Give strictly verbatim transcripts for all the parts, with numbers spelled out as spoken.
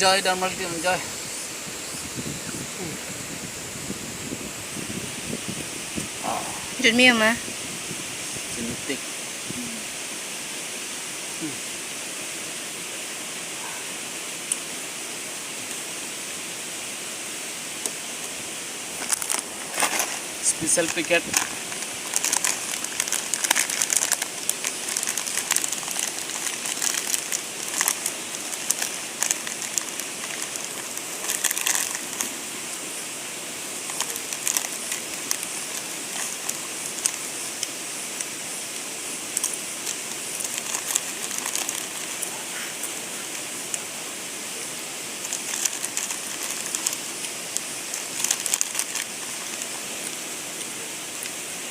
Enjoy, Dharma team, enjoy. Jun mi ama. Genetic. Special packet.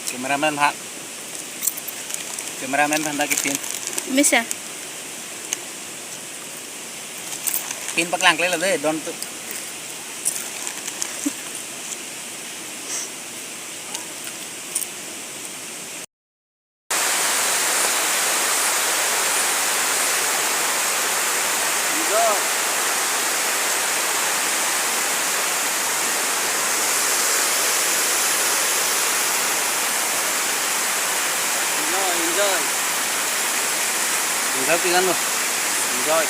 Cameraman ha. Cameraman aphan ta kepin. Misa. Pin paklang kle lo de, don tu. Enjoy. Enjoy, enjoy. Enjoy, enjoy.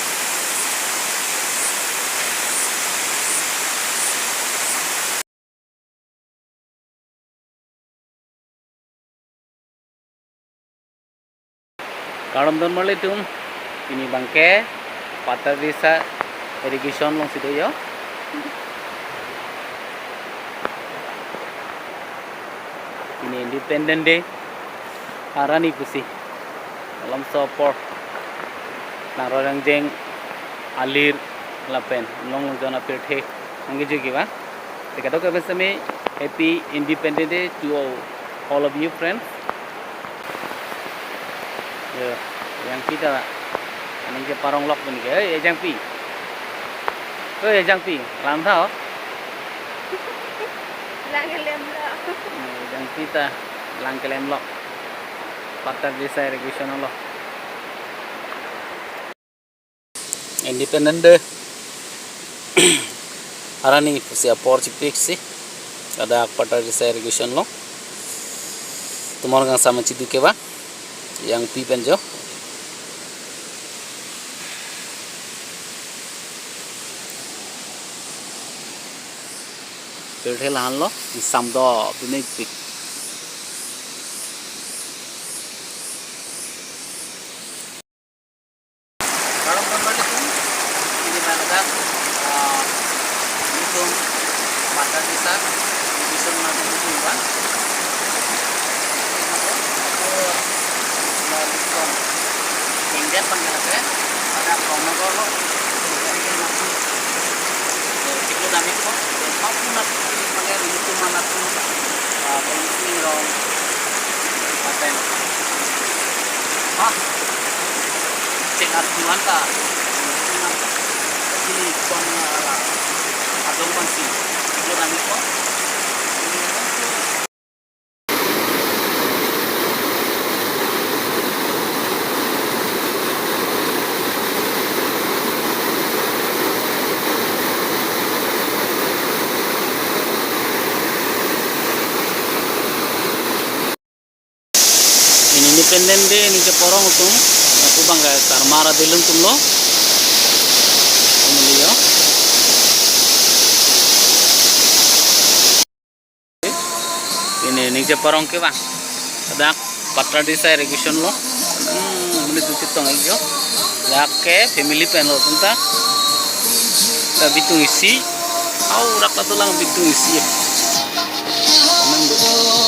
Kardom don marli atum, pini abangke Patradisa irrigation alongsi do jo. Pini Independence Day arni pusi malomso apor nangroi nangjeng alir lapen along along jon apirthe nangkejui ke ba. Te kadokave semi, happy Independence Day to all, all of you friends. Yo, Ejangpi ta aning keparong lok pini ke. Oi, Ejangpi. Oi, Ejangpi, lam tha ho. Lang kelem lok. Ejangpi ta lang kelem lok. Patradisa irrigation along. Independence Day arni pusi apor chipiksi ladak Patradisa irrigation along. Tomar kangsam chidu ke ba, Ejangpi pen jo. Pirthe lahan lo, isam do, binik pik. Kardom don marli atum, pini ladak, ah, nelitum Patradisa irrigation along nelitum ba. Ako, ako, nelitum ingdet abang ya ke, ada Rongnogar lo, ingdet mati. Chiklo dam-ikpo, mapun nat, pakai nelitum amat pun, ah, Bongsi Ingrong, Paten. Ah, cek arjuan ta. Ini pon, ah, adong pon si. Chiklo dam-ikpo. Pini Independence Day aning keparong atum, lapu abangke Karmar adilung atum lo. Pini aning keparong ke bang, ladak Patradisa irrigation along. Hmm, mane duti tong ajo. Ladak ke family pen lo atum ta. Ta bitung isi. Au rak ta dolang bitung isi. Nang do.